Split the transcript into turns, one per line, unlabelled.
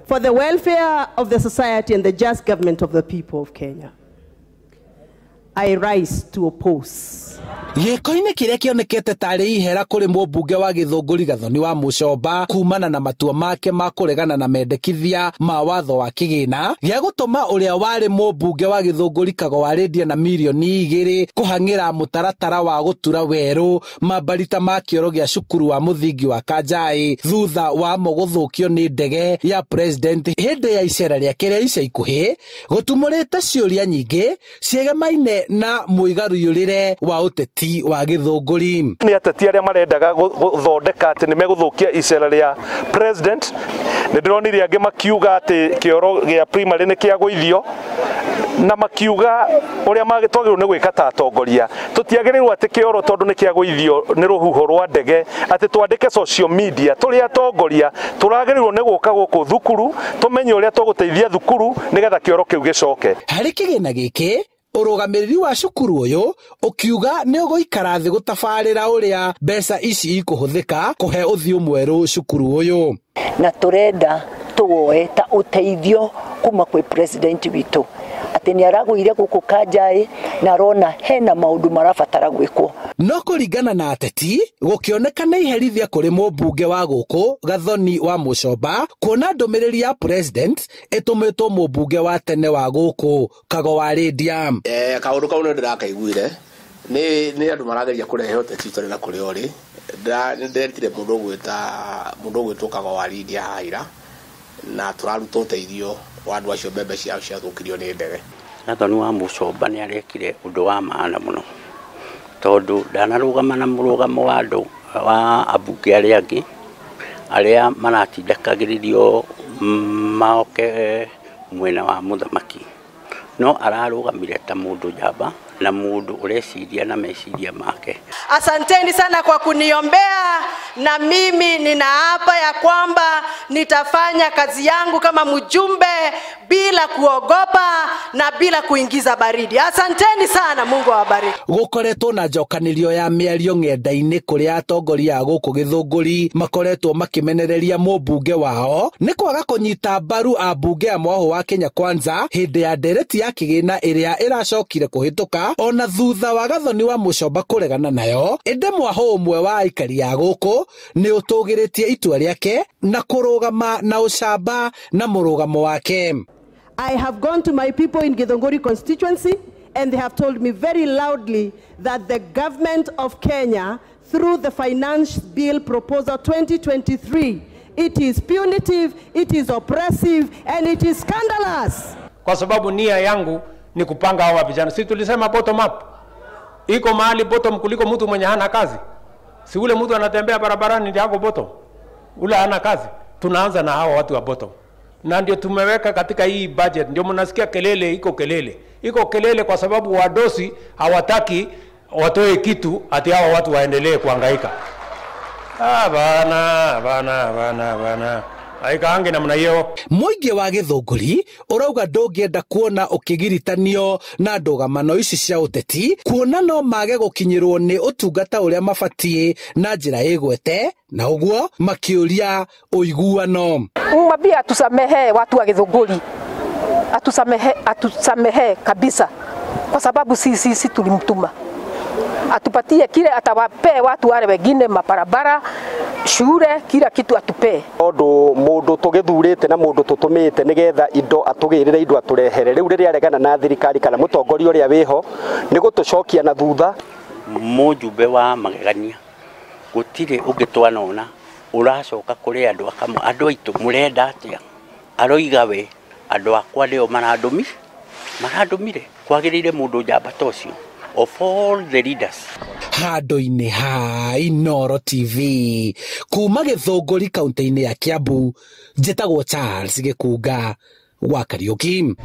For the welfare of the society and the just government of the people of Kenya, I rise to oppose.
Gĩko-inĩ kĩrĩa kĩonekete tarĩ ihera kũrĩ mũmbunge wa Gĩthũngũri Gathoni wa Mũcomba kumana na matua make ma kũregana na mendekithia ma watho wa kĩgĩna gĩa gũtũma ũrĩa warĩ mũmbunge wa Gĩthũngũri Kago wa Lydia na mirioni 2 kũhang'ĩra mũtaratara wa gũtura werũ mambarita ma kĩoro gĩa cukuru wa mũthingi wa Kanjai thutha wa mo gũthũkio nĩ ndege ya president hĩndĩ ya icera rĩake rĩa ica ikuhĩ gũtumũrĩte ciũria nyingĩ ciegemaine na mũigarũrĩre wa ũteti wa Gĩthũngũri.
Nĩ ateti arĩa marendaga gũthondeka atĩ nĩ megũthũkia icera rĩa president. Nĩ ndĩronire angĩ makiuga atĩ kĩoro gĩa primary nĩ kĩagũithio na makiuga ũrĩa twagĩrĩirwo nĩ gwĩka ta atongoria. Tũtiagĩrĩirwo atĩ kĩoro tondũ nĩ kĩagũithio nĩ rũhuho rwa ndege atĩ twandĩke social media. Tũrĩ atongoria tũragĩrĩirwo nĩ gũka gũkũ thukuru tũmenye ũrĩa tũgũteithia thukuru nĩgetha kĩoro kĩu gĩcoke.
Harĩ kĩgĩna gĩkĩ ũrũgamĩrĩri wa cukuru ũyũ ũkiuga nĩ ũgũikara thĩ gũtabarĩra ũrĩa mbeca ici ikũhũthĩka kũhe ũthiũ mwerũ cukuru ũyũ.
Na tũrenda tũwoe ta ũteithio kuma kwĩ president witũ atĩ nĩ aragũire gũkũ Kanjai na arona hena maũndũ marabatara gwĩkwo.
No kũringana na ateti gũkĩoneka nĩ iherithia kũrĩ mũmbunge wa gũkũ Gathoni wa Mũcomba kuona ndũmĩrĩri ya president ĩtũmĩtwo mũmbunge wa tene wa gũkũ Kago wa Lydia.
Kaũndũ kau nĩ ndĩrakaiguire nĩ andũ marageria kũrehe ũteti ũtarĩ na kũrĩa ũrĩ. Nĩ ndĩretire mũndũ ũgwĩtwo Kago wa Lydia haha na tũraruta ũteithio wa andũ acio mbembe ciao ciathũkirio nĩ ndege.
Gathoni wa Mũcomba nĩ arekire ũndũ wa maana mũno tondũ ndanarũgama na mũrũgamo wa andũ wa ambunge arĩa angĩ arĩa maratindĩkagĩrĩrio moke mwena wa mũthamaki, no ararũgamire ta mũndũ njamba na mũndũ ũreciria na meciria make.
Asanteni sana kwa kuniombea, na mimi ninaapa ya kwamba nitafanya kazi yangu kama mjumbe bila kuogopa na bila kuingiza baridi. Asanteni sana, Mungu awabariki.
Gũkoretwo na njokanĩrio ya mĩario ng'enda-inĩ kũrĩa atongoria a gũkũ Gĩthũngũri makoretwo makĩmenereria mũmbunge wao nĩ kwaga kũnyita mbaru ambunge a mwahũ wa Kenya Kwanza hĩndĩ ya ndereti ya kĩgĩna ĩrĩa ĩracokire kũhĩtũka ona thutha wa Gathoni wa Mũcomba kũregana nayo. Ĩndĩ mwahũ ũmwe wa aikari a gũkũ nĩ ũtũgĩrĩtie itua rĩake na kũrũgama na ũcamba na mũrũgamo wake.
I have gone to my people in Githunguri constituency and they have told me very loudly that the government of Kenya, through the Finance Bill Proposal 2023, it is punitive, it is oppressive, and it is scandalous.
Kwa sababu nia yangu ni kupanga hawa vijana. Si tulisema bottom up? Iko mahali bottom kuliko mtu mwenye hana kazi. Si ule mtu anatembea barabarani ndiye ako bottom. Ule hana kazi. Tunaanza na hawa watu wa bottom. Na ndio tumeweka katika hii budget. Ndio mnasikia kelele, iko kelele. Iko kelele kwa sababu wadosi hawataki watoe kitu ati hawa watu waendelee kuhangaika. Bana bana bana bana. Aikaange namna hiyo.
Mũingĩ wa Gĩthũngũri ũrauga ndũngĩenda kuona ũkĩgiritanio na ndũgamano ici cia ũteti kuona no mage gũkinyĩrwo nĩ ũtungata ũrĩa mabatiĩ na njĩra ĩgwete na ũguo makĩũria ũiguano.
Mwambie atusamehe watu wa Githunguri, atusamehe, atusamehe kabisa, kwa sababu sisi tulimtuma atupatie kile atawapee watu wale wengine, mabarabara, shule, kila kitu atupee.
Tondu mundu tugithurite na mundu tutumite nigetha indo atugirire indo aturehere riu riria aregana na thirikari kana mutongoria uria wiho ni gutucokia na thutha.
Mujumbe wa magegania gutire ungi twanona uracoka kuri andu akamwe andu aitu murenda atia aroiga we andu akwa nio marandumire kwagirire mundu njamba ta ucio of all the leaders.
Handũ-inĩ ha Inooro TV kuma Gĩthũngũri kaunti-inĩ ya Kiambu, njĩtagwo Charles Gĩkunga wa Kariũki.